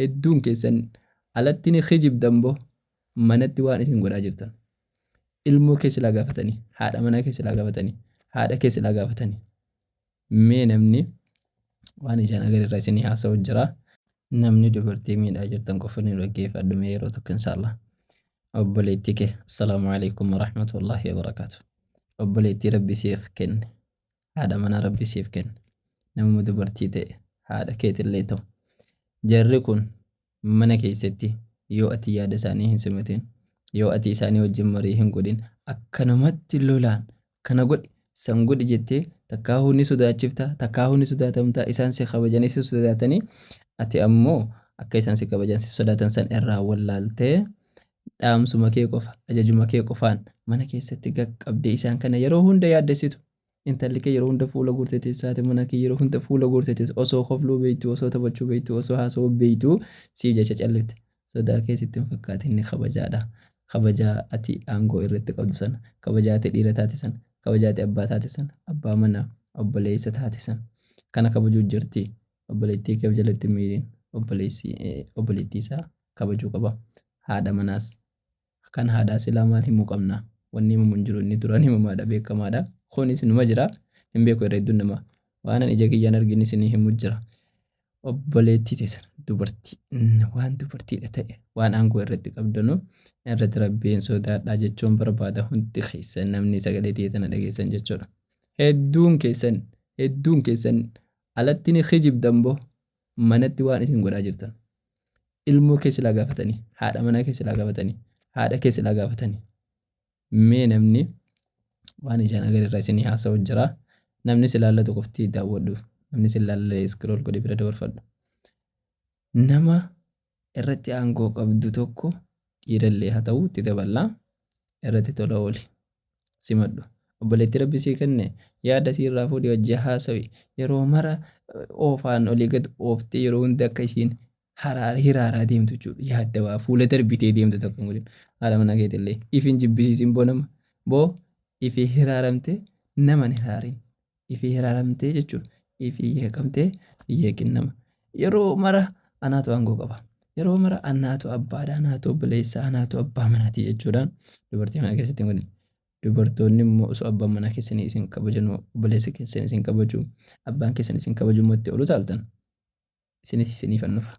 Hedduun keessan alatti ni kijibdan boo manatti waan isin godhaa jirtan. Ilmoo kee silaa gaafatanii, haadha manaa kee silaa gaafatanii, haadha kee silaa gaafatanii. Mee namni waan ijaan agarre irraa isinii haasa'u jira. Namni dubartii miidhaa jirtan qofa ni dhaggeeffadhu mee yeroo tokko inshaallah. Obboleettii kee assalaamu alaikum warahmatullaahi wabarakaatu. Obboleettii Rabbi siif kenne, haadha manaa Rabbi siif kenne, namuma dubartii ta'e haadha keetillee ta'u. Jarri kun mana keessatti yoo ati yaada isaanii hin simatin, yoo ati isaanii wajjin marii hin godhin, akkanumatti lolaan kana godhi, san godhi jettee takkaahuu ni sodaachifta, takkaahuu ni sodaatamta, isaan si kabajanii si sodaatanii, ati ammoo akka isaan si kabajan si sodaatan san irraa wallaaltee dhaamsuma kee qofa, ajajuma kee qofaan mana keessatti qaqqabdee isaan kana yeroo hunda yaaddessitu. Intalli kee yeroo hunda fuula guurtee teessu, haati manaa kee yeroo hunda fuula guurtee teessu, osoo kofluu beektu, osoo taphachuu beektu, osoo haasa'uu beektu siif jecha callifte. Sodaa kee sitti hin fakkaatin, inni kabajaadha. Kabajaa ati aangoo irratti qabdu sana, kabajaa ati dhiira taate sana, kabajaa ati abbaa taate sana, abbaa manaa, obboleessa taate sana. Kana kabajuu jirti. Obboleettii kee of jalatti hin miidhin. Obboleessi obboleettii isaa kabajuu qaba. Haadha manaas. Kan haadhaa silaa maal himuu qabna? Wanni himamu hin jiru, inni duraan himamaadha, beekamaadha. Kunis numa jira. Hin beeku irra hedduun namaa. Waanan ija kiyyaan argin isinii himu jira. Obboleettii teessan dubartii waan dubartiidha ta'e waan aangoo irratti qabdanu irratti Rabbiin sodaadhaa jechuun barbaada hundi keessan namni sagalee tiyya tana dhageessan jechuudha. Hedduun keessan hedduun keessan alatti ni kijibdan boo manatti waan isin godhaa jirtan. Ilmoo kee silaa gaafatanii, haadha manaa kee silaa gaafatanii, haadha kee silaa gaafatanii. Mee namni waan ijaan agarre irraa isinii haasa'u jira. Namni si laallatu qofti daawwadhu. Namni si laalle scroll godhi bira dabarfadhu. Nama irratti aangoo qabdu tokko dhiirallee haa ta'u itti daballaa irratti tola ooli. Simadhu. Obboleettii Rabbi sii kenne yaada siirraa fuudhi wajji haasawi. Yeroo mara oofaan olii gad ooftee yeroo hunda akka isiin haraara hiraaraa deemtu jechuudha. Yaaddawaa fuula darbitee deemtu takka hin godhin. Haadha manaa keetillee if hin jibbisiisin boo nama. Boo ifii hiraaramtee nama hin hiraarin. Ifii hiraaramtee jechuudha. Ifii yeeqamtee hin yeeqin nama. Yeroo mara anaatu aangoo qaba. Yeroo mara anaatu abbaadha, anaatu obboleessa, anaatu abbaa manaati jechuudhaan dubartii mana keessatti hin godhin. Dubartoonni immoo osoo abbaan manaa keessanii isin kabajanuu, obboleessa keessan isin kabaju, abbaan keessan isin kabaju immoo itti ol utaaltan. Isinis isiniifan dhufa.